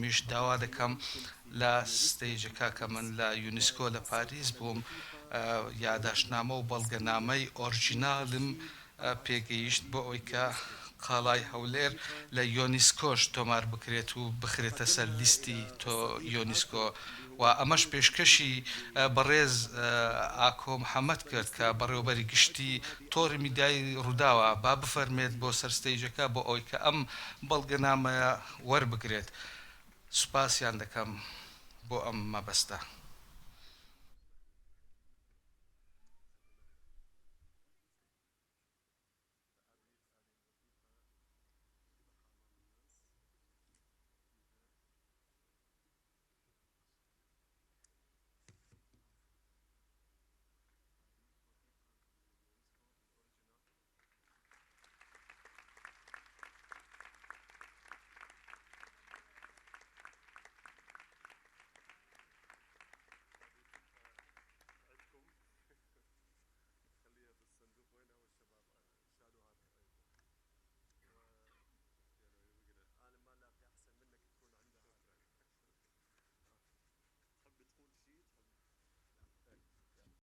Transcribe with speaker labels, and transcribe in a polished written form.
Speaker 1: فەرمیش داوا دەکەم لە ستەیجەکە کە من لە یونیسکۆ لە پاریس بووم یاداشتنامە و بەڵگەنامەی ئۆرجینالم پێگەیشت بۆ ئەوەی کە قەڵای هەولێر لە یۆنیسکۆش تۆمار بکرێت و بخرێتە سەر لیستی تۆ یۆنیسکۆ و ئەمەش پێشکەشی بەڕێز ئاکۆ محەمەد کرد کە بەڕێوەبەری گشتی تۆڕی میدیایی ڕووداوە با بفەرمێت بۆ سەر ستەیجەکە بۆ ئەوەی کە ئەم بەڵگەنامەیە وەربگرێت. سوپاسیان دەکەم بۆ ئەم مەبەستە.